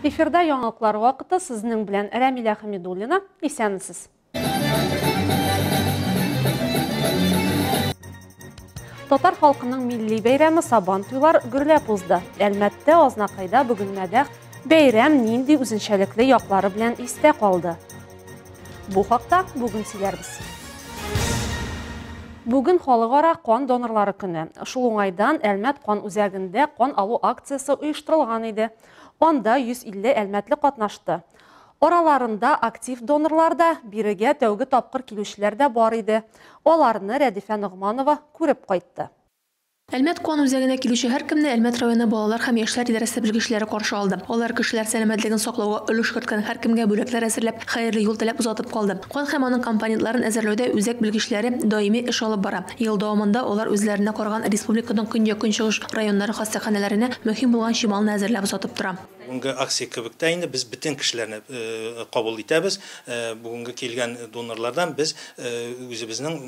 Эфирда яңалыклар вакыты, сезнең белән Рәмилә Хәмидуллина. Исәнмесез. Татар халкының милли бәйрәме Сабан туйлар гөрләп узды. Әлмәттә, Азнакайда, Бөгелмәдә бәйрәм нинди үзенчәлекле яклары белән истә калды? Бу хакта бүген сөйләрбез. Бүген халыкара кан донорлары көне. Шул уңайдан Әлмәт кан үзәгендә кан алу акциясе оештырылган иде. Анда 150 әлмәтле катнашты. Араларында актив донорлар да, бирегә тәүге тапкыр килүчеләр дә бар иде. Аларны Рәдифә Ногманова күреп кайтты. Әлмәт кан үзәгенә килүче һәркемне Әлмәт районы балалар һәм яшьләр идарәсе белгечләре каршы алды. Алар кешеләр сәламәтлеген саклауга өлеш керткән һәркемгә бүләкләр әзерләп, хәерле юл теләп озатып калды. Кан һәм аның компонентларын әзерләүдә үзәк белгечләре даими эш алып бара. Ел дәвамында алар үзләренә караган республиканың көньяк-көнчыгыш районнары хастаханәләренә мөһим булган чималны әзерләп озатып тора. Бүгенге акция кебек тә инде без бөтен кешеләрне кабул итәбез. Бүгенге килгән донорлардан без үзебезнең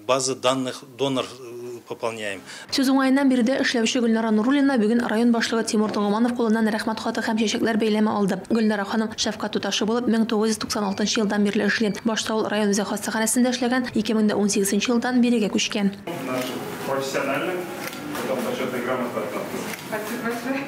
база данных донор пополняем. Сүз уңаеннан, биредә эшләүче Гөлнара Нуруллина бүген район башлыгы Тимур Ногуманов кулыннан рәхмәт хаты һәм чәчәкләр бәйләме алды. Гөлнара ханым шәфкать туташы булып 1996 елдан бирле эшли. Башта ул район үзәк хастаханәсендә эшләгән, 2018 елдан бирегә күчкән.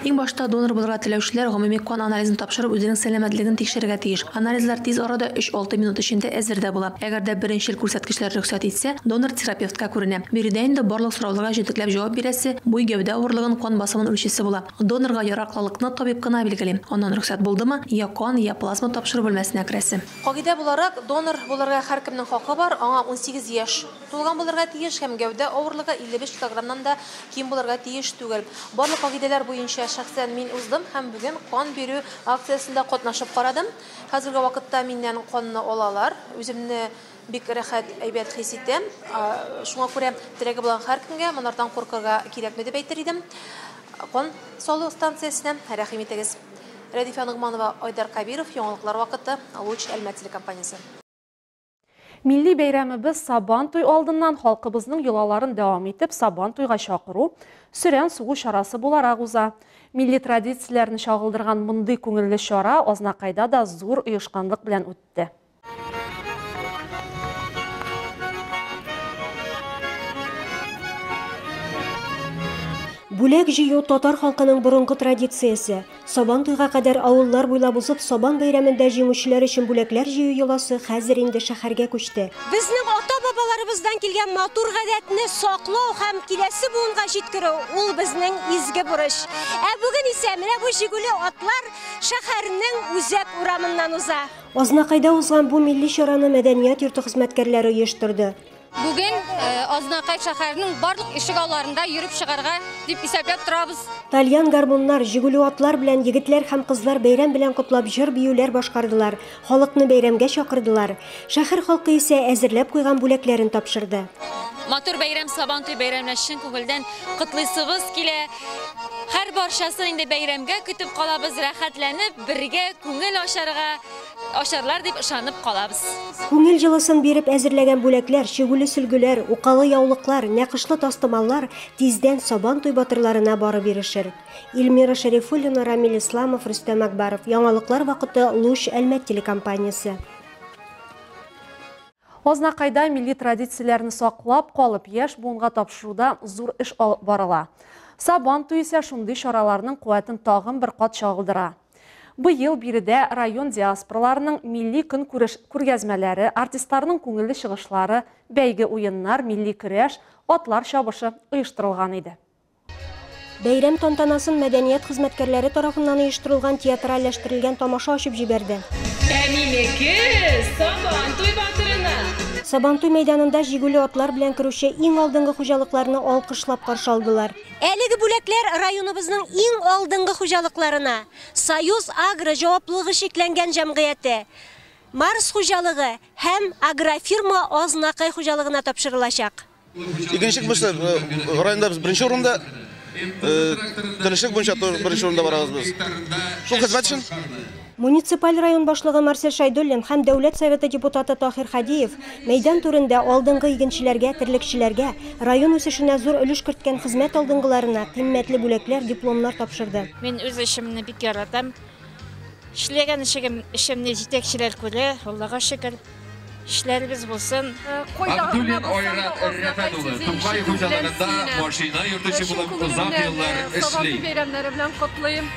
Иң башта донор булырга теләүчеләр гомуми кан анализын тапшырып, үзенең сәламәтлеген тикшерергә тиеш. Анализлар тиз арада 3-6 минут эчендә әзер дә була. Әгәр дә беренчел күрсәткечләр рөхсәт итсә, донор терапевтка күренә. Биредә инде барлык сорауларга җентекләп җавап бирәсе, буй, гәүдә авырлыгын, кан басымын үлчисе була. Донорга яраклылыкны табиб кына билгели. Аннан рөхсәт булдымы, я кан, я плазма тапшыру бүлмәсенә керәсе. Кагыйдә буларак, донор булырга һәркемнең хакы бар, аңа 18 яшь тулган булырга тиеш һәм гәүдә авырлыгы 55 килограммнан да ким булырга тиеш түгел. Барлык кагыйдәләр буенча шәхсән мин уздым һәм бүген кан бирү акциясендә катнашып карадым. Хәзерге вакытта миннән канны алалар. Үземне бик рәхәт, әйбәт хис итәм. Шуңа күрә теләге булган һәркемгә монардан куркырга кирәкми дип әйтер идем. Кан салу станциясенә рәхим итегез. Рәдифә Ногманова, Айдар Кабиров, яңалыклар вакыты, Луч Әлмәт телекомпаниясе. Милли бәйрәмебез Сабан туй алдыннан халкыбызның йолаларын дәвам итеп Сабан туйга чакыру, сөрән сугу чарасы буларак уза. Милли традицияләрне чагылдырган мондый күңелле чара Азнакайда да зур оешканлык белән үтте. Бүләк җыю татар халкының борынгы традициясе. Сабан туйга кадәр авыллар буйлап узып, Сабан бәйрәмендә җиңүчеләр өчен бүләкләр җыю йоласы хәзер инде шәһәргә күчте. Безнең ата-бабаларыбыздан килгән матур гадәтне саклау һәм киләсе буынга җиткерү ул безнең изге бурыч. Ә бүген исә менә бу җигүле атлар шәһәрнең үзәк урамыннан уза. Азнакайда узган бу милли чараны мәдәният йорты хезмәткәрләре оештырды. Бүген Азнакай шәһәренең барлык ишек алларында йөреп чыгарга дип исәпләп торабыз. Тальян гармуннар, җигүле атлар белән егетләр һәм кызлар бәйрәм белән котлап җыр-биюләр башкардылар, халыкны бәйрәмгә чакырдылар. Шәһәр халкы исә әзерләп куйган бүләкләрен тапшырды. Матур бәйрәм, Сабан туй бәйрәменә чын күңелдән котлыйсыбыз килә. Һәр барчасын инде бәйрәмгә көтеп калабыз, рәхәтләнеп, бергә күңел ачарга, ачарлар дип ышанып калабыз. Күңел җылысын биреп әзерләгән бүләкләр, чигүле сөлгеләр, укалы яулыклар, нәкышлы тастымаллар тиздән Сабан туй батырларына барып ирешер. Эльмира Шәрифуллина, Рамил Исламов, Рөстәм Акбаров. Яңалыклар вакыты, Луч Әлмәт телекомпаниясе. Азнакайда милли традицияләрне саклап калып, яшь буынга тапшыруда зур эш алып барыла. Сабан туе исә шундый чараларның куәтен тагын бер кат чагылдыра. Быел биредә район диаспораларының милли көнкүреш күргәзмәләре, артистларның күңелле чыгышлары, бәйге уеннар, милли көрәш, атлар чабышы оештырылган иде. Бәйрәм тантанасын мәдәният хезмәткәрләре тарафыннан оештырылган театральләштерелгән тамаша ачып җибәрде. Ә минеке Сабан туй батырына. Сабантуй мәйданында җигүле атлар белән керүче иң алдынгы хуҗалыкларны алкышлап каршы алдылар. Әлеге бүләкләр районыбызның иң алдынгы хуҗалыкларына, Союз Агро җаваплылыгы чикләнгән җәмгыяте, Марс хуҗалыгы һәм агрофирма Азнакай хуҗалыгына тапшырылачак. Икенче буенча районда без беренче урында, телешек буенча беренче урында барабыз без. Шул хезмәт өчен. Муниципаль район башлыгы Марсель Шайдуллин һәм Дәүләт Советы депутаты Таһир Хадиев мәйдан түрендә алдынгы игенчеләргә, терлекчеләргә, район үсешенә зур өлеш керткән хезмәт алдынгыларына кыйммәтле бүләкләр, дипломнар тапшырды. Мин үз эшемне бик яратам. Эшләгән эшемне җитәкчеләр күрә, Аллага шөкер. Эшләребез булсын. Абдуллин Айрат Рәфәт улы Тукай хуҗалыгында машина йөртүче булып озак еллар эшли. Сабантуй бәйрәмнәре белән котлыйм.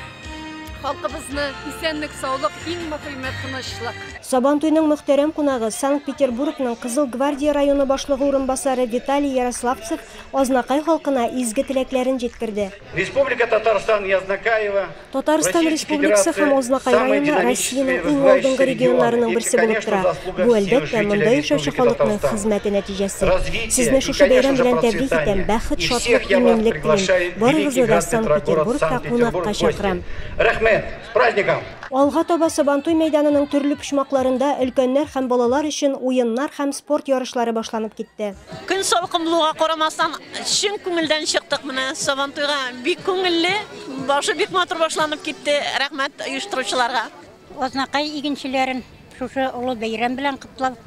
Халкыбызны исәнлек, саулык, иң мөһиме тынычлык. Сабантуйның мөхтәрәм кунагы Санкт-Петербургның Кызыл гвардия районы башлыгы урынбасары Виталий Ярославцев Азнакай халкына изге теләкләрен җиткерде. Республика Татарстан и Азнакаево. Татарстан Республикасы һәм Азнакай районы Россиянең иң алдынгы регионнарының берсе булып тора. Бу, әлбәттә, монда яшәүче халыкның хезмәте нәтиҗәсе. Сезне шушы бәйрәм белән тәбрик итәм, бәхет, шатлык, иминлек телим. Барыгызны да Санкт-Петербургка кунакка чакырам. Рәхмәт. С праздником! Алга таба Сабантуй мәйданының төрле почмакларында өлкәннәр һәм балалар өчен уеннар һәм спорт ярышлары башланып китте. Көн салкын булуга карамастан, чын күңелдән чыктык менә Сабантуйга. Бик күңелле, башы бик матур башланып китте. Рәхмәт оештыручыларга. Азнакай игенчеләрен шушы олы бәйрәм белән котлап,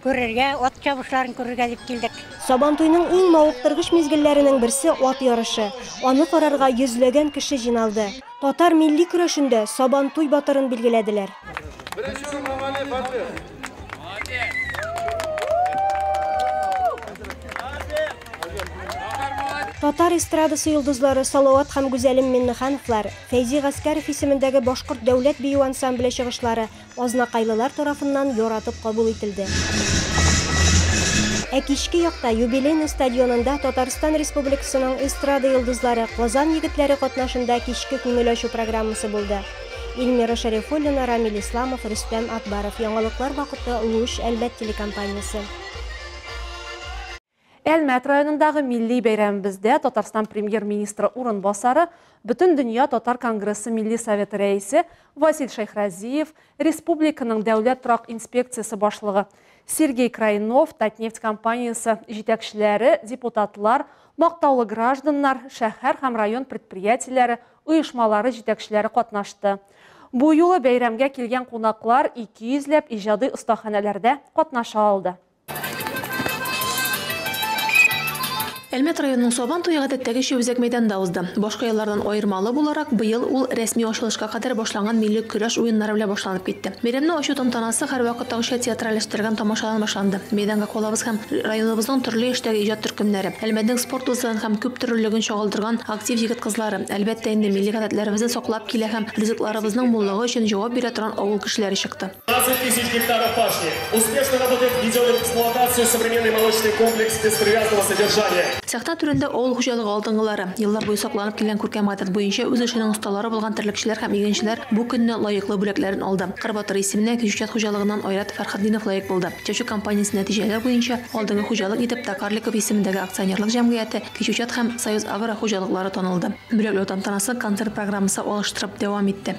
күрергә, ат чабышларын күрергә дип килдек. Сабантуйның иң мавыктыргыч мизгелләренең берсе ат ярышы. Аны карарга йөзләгән кеше җыйналды. Татар милли көрәшендә Сабантуй батырын билгеләделәр. Татар эстрадасы йолдызлары Салават һәм Гүзәлем Миннехановлар, Фәйзи Гаскәров исемендәге Башкорт дәүләт бию ансамбле чыгышлары азнакайлылар тарафыннан яратып кабул ителде. Ә кичке якта Юбилейный стадионында Татарстан Республикасының эстрада йолдызлары Казан егетләре катнашында кичке күңел ачу программасы булды. Эльмира Шәрифуллина, Рамил Исламов, Рөстәм Акбаров. Яңалыклар вакыты, Луч, Әлмәт телекомпаниясе. Әлмәт районындагы милли бәйрәмебездә Татарстан премьер-министры урынбасары, Бөтендөнья татар конгрессы Милли советы рәисе Васил Шәйхразиев, республиканың дәүләт торак инспекциясе башлыгы Сергей Крайнов, Татнефть компаниясе җитәкчеләре, депутатлар, мактаулы гражданнар, шәһәр һәм район предприятиеләре, оешмалары җитәкчеләре катнашты. Бу юлы бәйрәмгә килгән кунаклар 200 ләп иҗади остаханәләрдә катнаша алды. Әлмәт районының Сабан туе гадәттәгечә үзәк мәйданда узды. Башка еллардан аермалы буларак, быел ул рәсми ачылышка кадәр башланган милли көрәш уеннары белән башланып китте. Бәйрәмне ачу тантанасы һәрвакыттагыча театральләштергән тамашадан башланды. Мәйданга калабыз һәм районыбызның төрле яшьтәге иҗат төркемнәре, Әлмәтнең спорт узларын һәм күп төрлелеген чагылдырган актив егет-кызлары, әлбәттә инде милли гадәтләребезне саклап килә һәм ризыкларыбызның муллыгы өчен җавап бирә торган авыл кешеләре чыкты. 20 тысяч гектаров пашни. Успешно работает введенный в эксплуатацию современный молочный комплекс беспривязанного содержания. Сәхнә түрендә авыл хуҗалыгы алдынгылары, еллар буе сакланып килгән күркәм гадәт буенча үз эшенең осталары булган терлекчеләр һәм игенчеләр бу көнне лаеклы бүләкләрен алды. Кыр батыры исеменә Кичүчат хуҗалыгыннан Айрат Фәрхетдинов лаек булды. Чәчү кампаниясе нәтиҗәләре буенча алдынгы хуҗалык итеп Токарликов исемендәге акционерлык җәмгыяте, Кичүчат һәм Союз Агро хуҗалыклары танылды. Бүләкләү тантанасы концерт программасы алыштырып дәвам итте.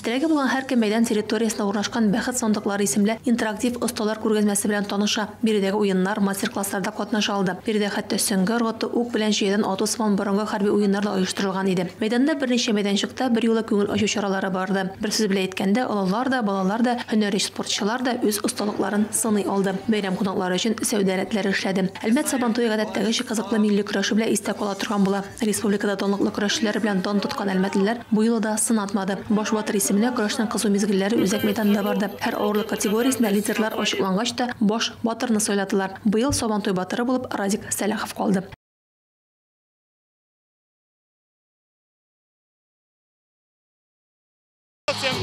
Теләге булган һәркем мәйдан территориясендә урнашкан Бәхет сандыклары исемле интерактив осталар күргәзмәсе белән таныша. Биредәге уеннар, мастер-классларда катнаша алды. Биредә хәтта сөңге ыргыту, ук белән җәядән ату сыман борынгы хәрби уеннар да оештырылган иде. Мәйданда берничә мәйданчыкта бер юлы күңел ачу чаралары барды. Бер сүз белән әйткәндә, олылар да, балалар да, һөнәри спортчылар да үз осталыкларын сыный алды. Бәйрәм кунаклары өчен сәүдә рәтләре эшләде. Әлмәт Сабантуе гадәттәгечә кызыклы милли көрәше белән истә кала торган була. Республикада данлыклы көрәшчеләр белән дан тоткан әлмәтлеләр бу юлы да сынатмады. Баш батыр исеменә көрәшнең кызу мизгелләре үзәк мәйданында барды. Һәр авырлык категориясендә лидерлар ачыклангач та баш батырны сайладылар. Быел Сабантуй батыры булып Радик Сәлахов калды. Всем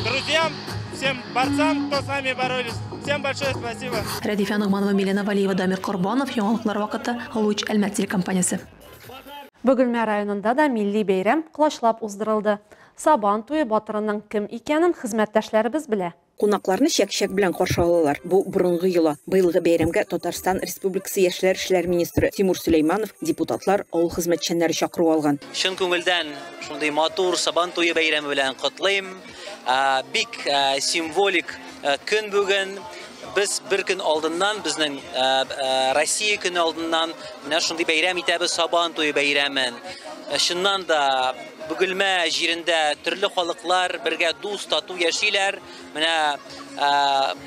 друзьям, всем борцам, кто с нами боролись, всем большое спасибо. Рәдифә Ногманова, Милена Валиева, Дамир Корбанов, Яңалыклар вакыты, Луч, Әлмәт телекомпаниясе. Бөгелмә районында да милли бәйрәм колачлап уздырылды. Сабан туе батырының кем икәнен хезмәттәшләребез белә. Кунакларны чәк-чәк белән каршы алалар. Бу борынгы йола. Быелгы бәйрәмгә Татарстан Республикасы Яшьләр эшләре министры Тимур Сөләйманов, депутатлар, авыл хезмәтчәннәре чакыру алган. Чын күңелдән шундый матур Сабан туе бәйрәме белән котлыйм. Бик символик көн бүген. Без бер көн алдыннан, безнең Россия көне алдыннан менә шундый бәйрәм итәбез, Сабан туе бәйрәмен. Чыннан да, Бөгелмә җирендә төрле халыклар бергә дус, тату яшиләр. Менә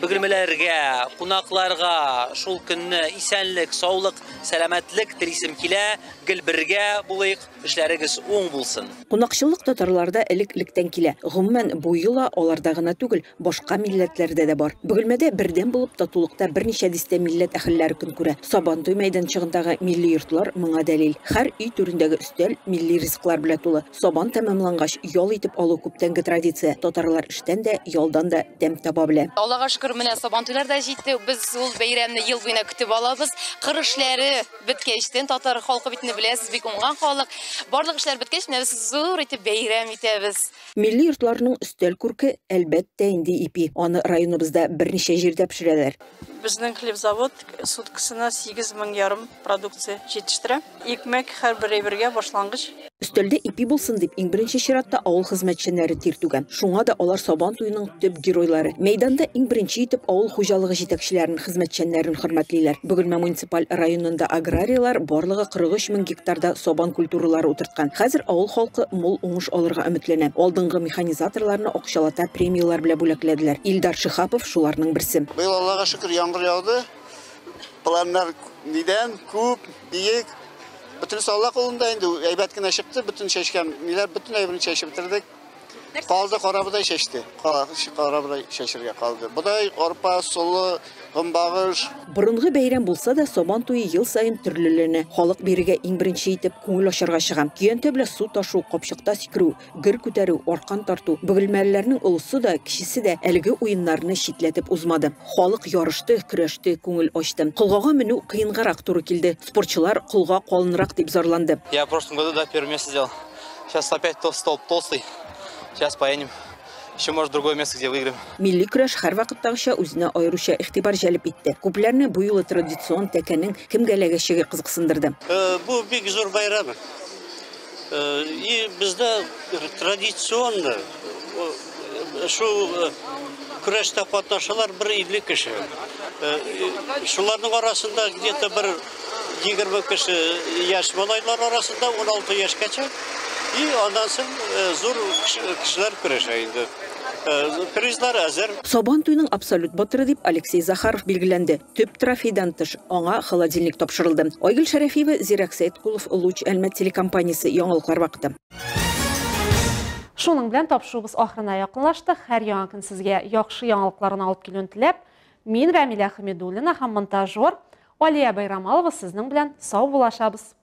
бөгелмәләргә, кунакларга шул көнне исәнлек, саулык, сәламәтлек телисем килә. Гел бергә булыйк, эшләрегез уң булсын. Кунакчыллык татарларда элек-электән килә. Гомумән, бу йола аларда гына түгел, башка милләтләрдә дә бар. Бөгелмәдә бердәм булып татулыкта берничә дистә милләт әһелләре көн күрә. Сабантуй мәйданчыгындагы милли йортлар моңа дәлил. Һәр өй түрендәге өстәл милли ризыклар белән тулы. Сабан тәмамлангач, ял итеп алу күптәнге традиция. Татарлар эштән дә, ялдан да тәм таба белә. Аллага шөкер, менә Сабантуйлар да җитте. Без ул бәйрәмне ел буена көтеп алабыз. Кыр эшләре беткәчтен, татар халкы бит инде беләсез, бик уңган халык. Барлык эшләр беткәч, менә без зур итеп бәйрәм итәбез. Милли йортларның өстәл күрке, әлбәттә инде, ипи. Аны районыбызда берничә җирдә пешерәләр. Безнең хлебзавод суткасына сигез мең ярым продукция җитештерә. Икмәк һәрбер әйбергә башлангыч. Өстәлдә ипи булсын дип, иң беренче чиратта авыл хезмәтчәннәре тир түгә. Шуңа да алар Сабан туеның төп геройлары. Мәйданда иң беренче итеп авыл хуҗалыгы җитәкчеләрен, хезмәтчәннәрен хөрмәтлиләр. Бөгелмә муниципаль районында аграрийлар барлыгы 43 мең гектарда сабан культуралары утырткан. Хәзер авыл халкы мул уңыш алырга өметләнә. Алдынгы механизаторларны акчалата премияләр белән бүләкләделәр. Илдар Шиһапов шуларның берсе. Быел, Аллага шөкер, яңгыр яуды. Планнар нидән күп, биек. Бөтенесе Алла кулында инде, әйбәт кенә чыкты, бөтен чәчкән ниләр, бөтен әйберне чәчеп бетердек. Калды карабодай чәчте. Карабодай чәчергә калды. Бодай, арпа, солы, гомбагыш. Борынгы бәйрәм булса да, Сабан туе ел саен төрлеләнә. Халык бирегә иң беренче итеп күңел ачарга чыга. Көянтә белән су ташу, капчыкта сикерү, гер күтәрү, аркан тарту. Бөгелмәлеләрнең олысы да, кечесе дә әлеге уеннарны читләтеп узмады. Халык ярышты, көрәште, күңел ачты. Колгага менү кыенгарак туры килде. Спортчылар колга калынрак дип зарланды. Я в прошлом году, да, первое место сделал. Сейчас опять столб толстый. Сейчас поедем. Еще, может, другое место, где выиграем. Милли көрәш һәрвакыттагыча үзенә аеруча игътибар җәлеп итте. Күпләрне бу юлы традицион тәкәнең кемгә эләгәчәге кызыксындырды. Бу бик зур бәйрәм. И бездә традиционно шул көрәштә катнашалар бер 50 кеше. Шуларның арасында где-то бер 20 кеше яшь малайлар арасында 16 яшькәчә. И аннан соң зур кешеләр көрәшә инде. Призлар әзер. Сабан туеның абсолют батыры дип Алексей Захаров билгеләнде. Төп трофейдан тыш аңа холодильник тапшырылды. Айгөл Шәрәфиева, Зирәк Сәйткулов, Луч Әлмәт телекомпаниясе, яңалыклар вакыты. Шуның белән тапшыруыбыз ахырына якынлашты. Һәр яңа көн сезгә яхшы яңалыкларны алып килүен теләп, мин Рәмилә Хәмидуллина һәм монтажер Алия Байрамалова сезнең белән сау булашабыз.